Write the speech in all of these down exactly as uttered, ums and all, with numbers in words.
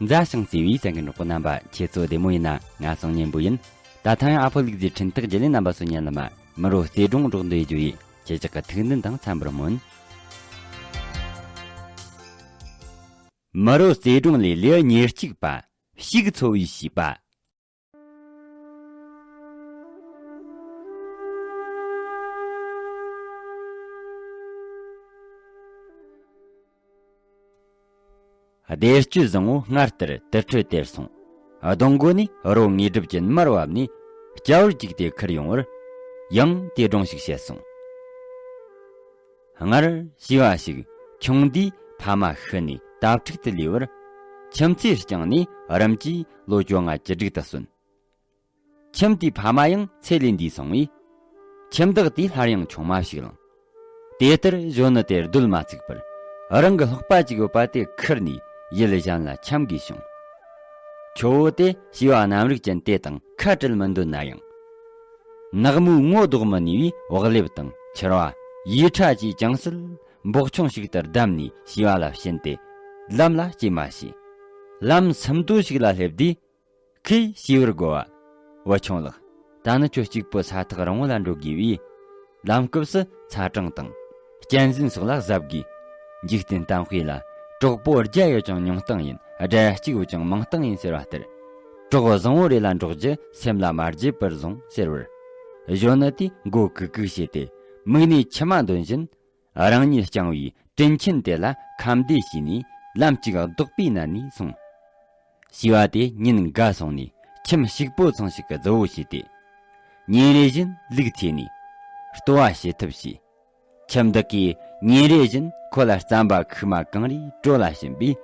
མཛའ་ཞིང་བརྩེ་བའི་གསན་མཁན་གྲོགས་པོ་རྣམ་པ། ཁྱེད་ཚོ་བདེ་མོ་ཡིན་ན། ང་སང་ཉན་པོ་ཡིན། ད་ཐེངས་ཨ་ཕོ་ལུག་རྫིའི་འཕྲིན་ཐག་བརྒྱུད་ལས་རྣམ་པ་ཚོ་ཉན་ལ་མ། མི་རོ་རྩེ་སྒྲུང་སྒྲོག་འདོད་རྒྱུ་ཡིས། ཁྱེད་ཅག་གི་ཐུགས་འདུན་དང་འཚམ་པར་སྨོན། མི་རོ་རྩེ་སྒྲུང་ལས། ལེའུ་ཉེར་གཅིག་པ། ཕྱུགས་འཚོ་བའི་བྱིས་པ། བདེ་སྤྱོད་བཟང་བོ་སྔར་ལྟར་དུར་ཁྲོད་དེར་སོང་། སྡོང་མགོ་ནས་རོ་དངོས་གྲུབ་ཀྱི་མར་བབས་ནས། སྐྱ་བོར་བཅུག་སྟེ་ཁུར་ཡོང་བར། ཡང་དེ་སྒྲུང་ཞིག་བཤད་སོང་། སྔར་བྱིས་པ་ཞིག་ཆུང་དུས་ཕ་མ་ཤི་ནས་དྭ་ཕྲུག་ཏུ་ལུས་པར། ཁྱིམ་མཚེས་རྐྱང་ནས་རིམ་གྱིས་ལོ་བཅོ་ལྔ་བཅུ་དྲུག་ཏུ་སོན། ཁྱིམ་དེའི་ཕ་མ་ཡང་ཚེ་ལས་འདས་སོང་བས། ཁྱིམ་བདག་དེས་སླར་ཡང་ཆུང་མ་ཞིག་བླངས། དེ་ལྟར་གཞོན་ནུ་དེར་སྡོད་མ་ཚུགས་པར། རང་གི་ལྷག་པ་ཅིག་ཡོད་པ་དེ་ཁུར་ནས་ཡུལ་གཞན་ལ་འཁྱམ་དགོས་བྱུང་། ཁྱོ་བོ་དེ་བྱིས་པ་རྣམ་རིག་ཅན་དེ་དང་ཁ་བྲལ་མི་འདོད་ན་ཡང་། ནག་མོའི་ངོ་ལྡོག་མི་ནུས་པའི་བག་ལེབ་དང་ཕྱུར་བ། ཡིག་ཕྲ་བཅས་ཅུང་ཟད་འབོག་ཆུང་ཞིག་ཏུ་བསྡམས་ནས་བྱིས་པ་ལ་བྱིན་ཏེ་ལམ་ལ་སྐྱེལ་མ་བྱས། ལམ་སུམ་མདོ་ཞིག་ལ་སླེབས་དུས། ཁོས་བྱིས་པར་བསྒོ་བ། བུ་ཆུང་ལགས། ད་ནི་ཁྱོད་གཅིག་པུ་ས་ཐག་རིང་བོ་ལ་འགྲོ་དགོས་པས། ལམ་སྐབས་སུ་ཚ་གྲང་དང་། གཅན་གཟན་སོགས་ལ་གཟབ་དགོས། འཇིག་རྟེན་གཏམ་དཔེ་ལ། གྲོགས་པོ་བརྒྱ་ཡོད་ཀྱང་ཉུང་སྟངས་ཡིན། དགྲ་གཅིག་ཡོད་ཀྱང་མང་སྟངས་ཡིན་ཟེར་བ་ལྟར། གྲོགས་བཟང་བོ་རེ་ལ་འགྲོགས་རྒྱུ་སེམས་ལ་མ་བརྗེད་པར་བཟུང་ཟེར་བར། གཞོན་ནུ་དེས་མགོ་གུག་གུག་བྱས་ཏེ། མིག་ནས་མཆི་མ་འདོན་བཞིན། རང་ཉིད་བསྐྱངས་པའི་དྲིན་ཆེན་དེ་ལ་ཁམས་བདེ་བྱས་ནས། ལམ་གཅིག་ལྡོག་པའི་ནང་ནས་སོང་། བྱིས་པ་དེ་ཉིན་འགའ་སོང་ནས། ཁྱིམ་ཕྱུག་པོ་ཚང་ཞིག་གི་རྫི་བོ་བྱས་ཏེ། ཉིན་རེ་བཞིན་ལུག་འཚོས་ནས་ལྟོ་བ་བྱེད་ཐབས་བྱས། ཁྱིམ་བདག་གིས་ཉིན་རེ་བཞིན་ཁོ་ལ་རྩམ་པ་ཁུག་མ་གང་རེ་དཀྲོལ་ལ་བྱིན་པས།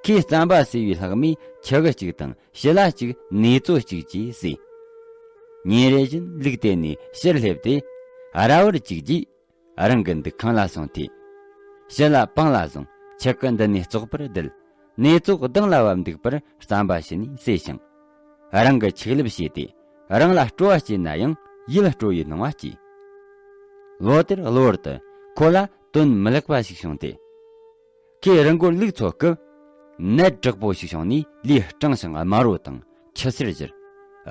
ཁོས་རྩམ་པ་ཟོས་པའི་ལྷག་མས་ཁྱི་གུ་གཅིག་དང་བྱི་ལ་གཅིག་ནེ་ཙོ་གཅིག་བཅས་ཟོས། ཉིན་རེ་བཞིན་ལུག་དེད་ནས་ཕྱིར་སླེབས་ཏེ། ར་བར་བཅུག་རྗེས། རང་གི་འདུག་ཁང་ལ་སོང་སྟེ། བྱི་ལ་པང་ལ་བཟུང་། ཁྱི་གུ་འདི་ནས་བཙོག་པར་བསྡད། ནེ་ཙོ་གདང་ལ་བབས་འདུག་པར་རྩམ་པ་བྱིན་ནས་ཟོས་ཤིང་། རང་གི་ཆིག་ལབ་བྱས་ཏེ། རང་ལ་སྤྲོ་བ་སྐྱེས་ན་ཡང་ཡིད་སྤྲོ་བའི་སྣང་བ་སྐྱེས། ལོ་དེར་གློ་བུར་དུ་ཁོ་ལ་དོན་མི་ལེགས་པ་ཞིག་བྱུང་སྟེ། ཁོས་རི་མགོར་ལུག་འཚོ་སྐབས། ནད་དྲག་པོ་ཞིག་བྱུང་ནས་ལུས་སྐྲངས་ཤིང་དམར་བོ་དང་ཆུ་སེར་གྱུར།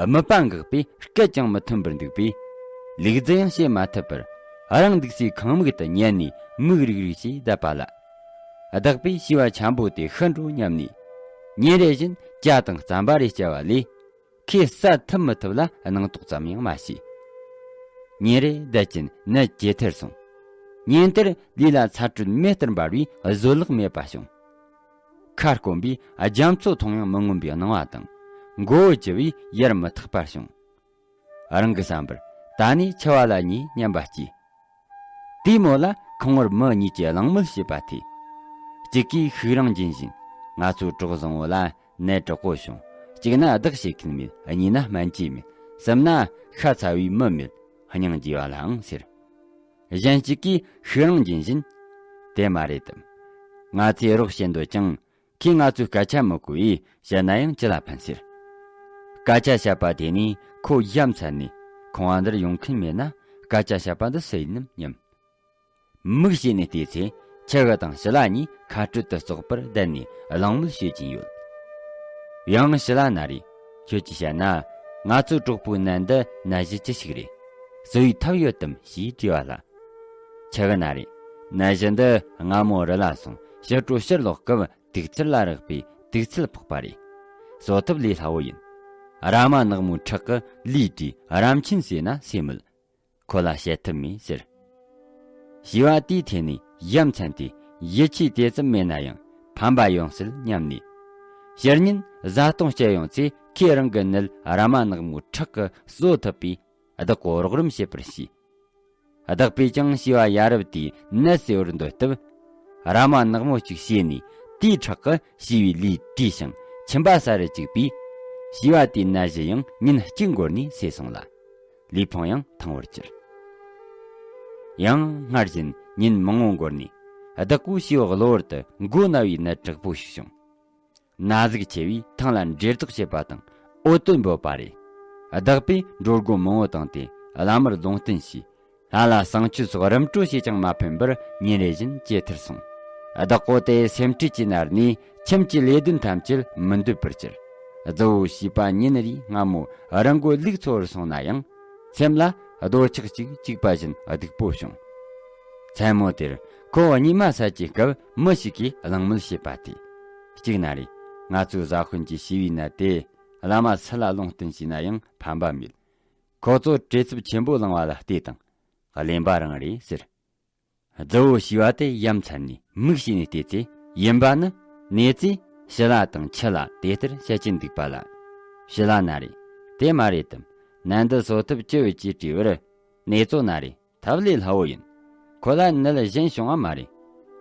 རྨིག་པ་འགགས་པས་སྐད་ཀྱང་མི་ཐོན་པར་འདུག་པས། ལུག་རྫི་ཡང་བྱེད་མ་ཐུབ་པར། རང་འདུག་སའི་ཁང་མིག་ཏུ་ཉལ་ནས་མིག་རིག་རིག་བྱས་བསྡད་པ་ལ། བདག་པོས་བྱིས་པ་འཁྱམ་པོ་དེ་ཤི་འགྲོ་སྙམ་ནས། ཉིན་རེ་བཞིན་ཇ་དང་རྩམ་པ་རེ་བསྐྱལ་བ་ལས། ཁོས་ཟ་ཐུབ་མི་ཐུབ་ལ་སྣང་དོགས་ཙམ་ཡང་མ་བྱས། ཉིན་རེ་བསྡད་ཀྱིན་ནད་ཇེ་ཐེར་སོང་། ཉིན་དེར་ལུས་ལ་ཚ་དྲོད་མེ་ལྟར་འབར་བའི་བཟོད་གླགས་མེད་པ་བྱུང་། ཁ་སྐོམ་པས་རྒྱ་མཚོ་མཐོང་ཡང་མི་ངོམས་པའི་སྣང་བ་དང་། མགོ་བོ་གྱི་བས་ཡར་མི་ཐེག་པ་བྱུང་། རང་གི་བསམ་པར་ད་ནས་འཆི་བ་ལ་ཉེ་སྙམ་པ་སྐྱེས། དེའི་མོད་ལ་ཁང་བར་མི་གཉིས་ཀྱིས་གླེང་མོལ་བྱེད་པ་ཐོས། གཅིག་གིས་ཤུགས་རིང་འབྱིན་བཞིན། ང་ཚོའི་གྲོགས་བཟང་བོ་ལ་ནད་དྲག་པོ་བྱུང་། གཅིག་ན་བདག་བྱེད་མཁན་མེད། གཉིས་ན་སྨན་བཅོས་མེད། གསུམ་ན་ཤ་ཚ་བའི་མི་མེད། སྙིང་རྗེ་བ་ལའང་ཟེར། གཞན་གཅིག་གིས་ཤུགས་རིང་འབྱིན་བཞིན། དེ་མ་རེད་དམ། ང་ཚོས་རོགས་བྱེད་འདོད་ཀྱང་། ཁོས་ང་ཚོའི་སྐད་ཆ་མི་གོ་བས་བཤད་ན་ཡང་ཅི་ལ་ཕན་ཟེར། སྐད་ཆ་བཤད་པ་དེ་ནས་ཁོ་ཡ་མཚན་ནས། ཁང་བ་འདིར་ཡོང་མཁན་མེད་ན་སྐད་ཆ་བཤད་པ་འདི་སུ་ཡིན་ནམ་སྙམ། མིག་ཕྱེ་ནས་བལྟས་ཚེ། ཁྱི་གུ་དང་བྱི་ལ་གཉིས་ཁ་སྤྲོད་དུ་བཙོག་པར་བསྡད་ནས་གླེང་མོལ་བྱེད་ཀྱིན་ཡོད། ཡང་བྱི་ལ་ན་རེ། ཁྱོད་ཀྱིས་བཤད་ན། ང་ཚོའི་གྲོགས་པོའི་ནད་འདི་ནད་གཞི་ཅི་ཞིག་རེད། གསོ་བའི་ཐབས་ཡོད་དམ་ཞེས་དྲིས་པ་ལ། ཁྱི་གུ་ན་རེ། ནད་གཞི་འདི་སྔ་མོ་རི་ལ་སོང་། ཕྱི་དྲོ་ཕྱིར་ལོག་སྐབས་དུག་ཚལ་ལ་རེག་པས་དུག་ཚལ་ཕོག་པ་རེད། གསོ་ཐབས་ལས་སླ་བོ་ཡིན། ར་མ་ནག་མོའི་ཁྲག་གིས་ལུས་བཀྲུས། ར་མཆིན་ཟོས་ན་སེལ་མོད། ཁོ་ལ་བཤད་ཐབས་མེད་ཟེར། བྱིས་པ་དེའི་ཐད་ནས་ཡ་མཚན་ཏེ། ཡིད་ཆེས་དེ་ཙམ་མེད་ན་ཡང་ཕན་པ་ཡོང་སྲིད་སྙམ་ནས། ཕྱི་ཉིན་བཟའ་བཏུང་བསྐྱལ་ཡོང་ཚེ། ཁོས་རང་གི་ནད་ར་མ་ནག་མོའི་ཁྲག་གིས་གསོ་ཐུབ་པས། བདག་པོ་རོགས་རམ་བྱེད་པར་བྱས། བདག་པོས་ཀྱང་བྱིས་པ་ཡ་རབས་དེའི་ནད་སེལ་བར་འདོད་སྟབས། ར་མ་ནག་མོ་གཅིག་བྱས་ནས་དེའི་ཁྲག་གིས་བྱིས་པའི་ལུས་བཀྲུས་ཤིང་མཆིན་པ་ཟ་རུ་བཅུག་པས། བྱིས་པ་དེའི་ནད་གཞི་ཡང་ཉིན་གཅིག་འགོར་ནས་སེལ་སོང་ལ། ལུས་ཕུང་ཡང་ཐང་བར་གྱུར། ཡང་སྔར་བཞིན་ཉིན་མང་བོ་འགོར་ནས། བདག་པོའི་བྱིས་པ་གློ་བུར་དུ་མགོ་ན་བའི་ནད་དྲག་པོ་ཞིག་བྱུང་། ན་ཟུག་ཆེ་བས་ཐང་ལ་འགྲེ་ལྡོག་བྱེད་པ་དང་འོ་དོད་འབོད་པ་རེད། བདག་པོས་འགྲོ་སྒོ་མང་བོ་བཏང་སྟེ་བླ་མར་ལུང་བསྟན་བྱས། ལྷ་ལ་བསང་མཆོད་སོགས་རིམ་གྲོ་བྱས་ཀྱང་མ་ཕན་པར་ཉིན་རེ་བཞིན་ཇེ་ཐུར་སོང་། བདག་པོ་དེ་སེམས་ཁྲལ་གྱིས་མནར་ནས་ ཁྱིམ་གྱི་ལས་དོན་ཐམས་ཅད་མི་འདོད་པར་གྱུར། རྫི་བོ་བྱིས་པ་ཉིན་རེའི་སྔ་མོ་རང་མགོ་ལུག་འཚོ་བར་སོང་ན་ཡང་། སེམས་ལ་རྡོ་ཆག་ཅིག་བཅུག་པ་བཞིན་སྡུག་པོ་བྱུང་། མཚན་མོ་དེར་ཁོ་གཉིད་མ་སད་ཀྱི་སྐབས་མི་ཞིག་གིས་གླེང་མོལ་བྱེད་པ་དེས། གཅིག་ན་རེ། ང་ཚོའི་བཟའ་དཔོན་གྱི་ཞི་བའི་ནད་དེ་བླ་མ་སུ་ལ་ལུང་བསྟན་བྱས་ན་ཡང་ཕན་པ་མེད། ཁོ་ཚོ་བྲེལ་འཚུབ་ཆེན་པོ་ལངས་པ་ལ་བལྟས་དང་། གླེན་པ་རང་རེད་ཟེར། རྫི་བོ་བྱིས་པ་དེ་ཡ་མཚན་ནས་མིག་ཕྱེས་ནས་བལྟས་ཚེ། ཡིན་པ་ནི་ནེ་ཙོས་ཞི་ལ་དང་ཁྱི་ལ་དེ་ལྟར་བཤད་ཀྱིན་འདུག་པ་ལ། ཞི་ལ་ན་རེ། དེ་མ་རེད་དམ། ནད་འདི་གསོ་ཐབས་ཅི་ཡོད་ཅེས་དྲིས་པར། ནེ་ཙོ་ན་རེ། ཐབས་ལས་སླ་བོ་ཡིན། ཁོ་ལ་ནད་གཞན་བྱུང་བ་མ་རེད།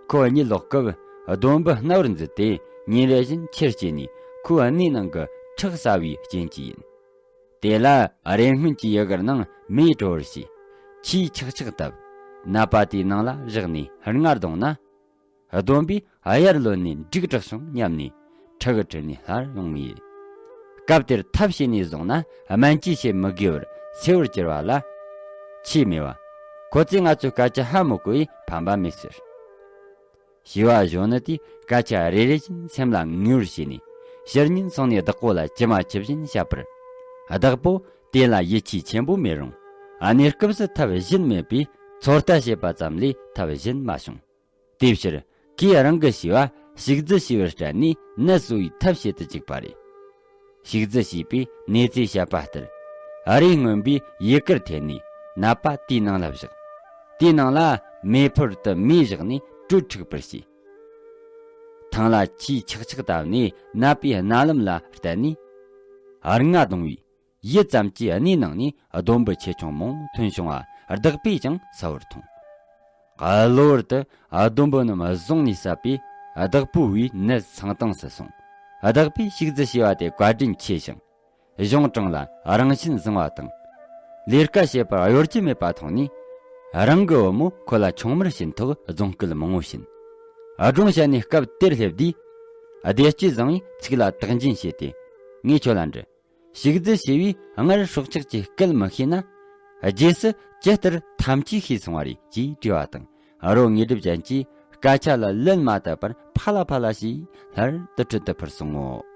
ཁོ་གཉིད་ལོག་སྐབས་སྡོམ་བུ་སྣ་བར་འཛུལ་ཏེ་ཉིན་རེ་བཞིན་ཁྱི་སྐྱེས་ནས་ཁོའི་སྣའི་ནང་གི་ཁྲག་ཟ་བའི་རྐྱེན་གྱིས་ཡིན། དེ་ལ་རེ་སྨོན་གྱི་ཡི་གེར་ནང་མེ་དྲོ་བར་བྱས། ཆུས་ཆག་ཆག་བཏབ། ནད་པ་དེའི་ནང་ལ་བཞག་ནས་རྔ་བརྡུངས་ན། སྡོམ་པས་གཡར་ལོན་ནས་འབྲུག་གྲགས་བྱུང་སྙམ་ནས་ཁྲག་གི་དྲི་ནས་སླར་ཡོང་མི་ཡིན། སྐབས་དེར་ཐབས་བྱས་ནས་བཟུང་ན་སྨན་བཅོས་བྱེད་མི་དགོས་པར་སེལ་བར་གྱུར་པ་ལ། ཆེས་སྨྲས་པ། ཁོ་ཚོས་ང་ཚོའི་སྐད་ཆ་ཧ་མི་གོ་བས་ཕན་པ་མེད་ཟེར། བྱིས་པ་གཞོན་ནུ་དེས་སྐད་ཆ་རེ་རེ་བཞིན་སེམས་ལ་ངེས་པར་བྱས་ནས། ཕྱིར་ཉིན་སོང་ནས་བདག་པོ་ལ་ཇི་མ་ཇི་བཞིན་བཤད་པར། བདག་པོ་དེ་ལ་ཡིད་ཆེས་ཆེན་པོ་མེད་རུང་། གནས་སྐབས་སུ་ཐབས་གཞན་མེད་པས་ཚོད་ལྟ་བྱས་པ་ཙམ་ལས་ཐབས་གཞན་མ་བྱུང་། དེའི་ཕྱིར་ཁོས་རང་གི་བྱིས་པ་ཞིག་རྫི་བྱིས་པར་སྤྲད་ནས་ནད་གསོ་བའི་ཐབས་བྱེད་དུ་བཅུག་པ་རེད། ཞིག་རྫི་བྱིས་པས་ནེ་ཙོས་བཤད་པ་ལྟར། ཨ་རིས་རྔོན་པའི་ཡི་གེར་འཐེན་ནས་ནད་པ་དེའི་ནང་ལ་བཞག། དེའི་ནང་ལ་མེ་ཕོར་དུ་མེ་བཞག་ནས་དྲོད་འཁྲུགས་པར་བྱས། ཐང་ལ་ཆུས་ཆག་ཆག་བཏབ་ནས་ནད་པའི་རྣ་ལམ་ལ་གཏད་ནས། རྔ་བརྡུངས་པས་ཡུད་ཙམ་གྱིས་སྣའི་ནང་ནས་སྡོམ་བུ་ཆེ་ཆུང་མང་ཐོན་བྱུང་བ་བདག་པོས་ཀྱང་གསལ་བོར་མཐོང་། གློ་བུར་དུ་སྡོམ་བུ་རྣམས་བཟུང་ནས་བསད་པས་བདག་པོ་བའི་ནད་སང་སྟེང་སུ་སོང་། བདག་པོས་ཞིག་རྫི་བྱིས་པ་དེ་བཀའ་དྲིན་ཆེ་ཞིང་། གཞུང་དྲང་ལ་རང་ཤན་བཟང་བ་དང་། ལས་ཀ་བྱེད་པར་གཡོ་སྒྱུ་མེད་པ་མཐོང་ནས། རང་གི་བུ་མོ་ཁོ་ལ་ཆུང་མར་བྱིན་ཐོག་རྫོང་སྐུལ་མང་བོ་བྱིན། སྒྲུང་བཤད་ནས་སྐབས་དེར་སླེབས་དུས། བདེ་སྐྱིད་བཟང་བས་ཚིག་ལ་དག་འབྱིན་བྱས་ཏེ། ངས་ཁྱོད་ལ་འདྲི། ཞིག་རྫི་བྱིས་པས་སྔར་སྲོག་ཆགས་ཀྱི་སྐད་མི་ཤེས་ན། རྗེས་སུ་ཇི་ལྟར་ཐམས་ཅད་ཤེས་སོང་བ་རེད་ཅེས་དྲིས་པ་དང་། རོ་དངོས་གྲུབ་ཅན་གྱིས་སྐད་ཆ་ལ་ལན་མ་བཏབ་པར་ཕ་ལ་ཕ་ལ་ཞེས་སླར་དུར་ཁྲོད་དུ་འཕུར་སོང་ངོ་།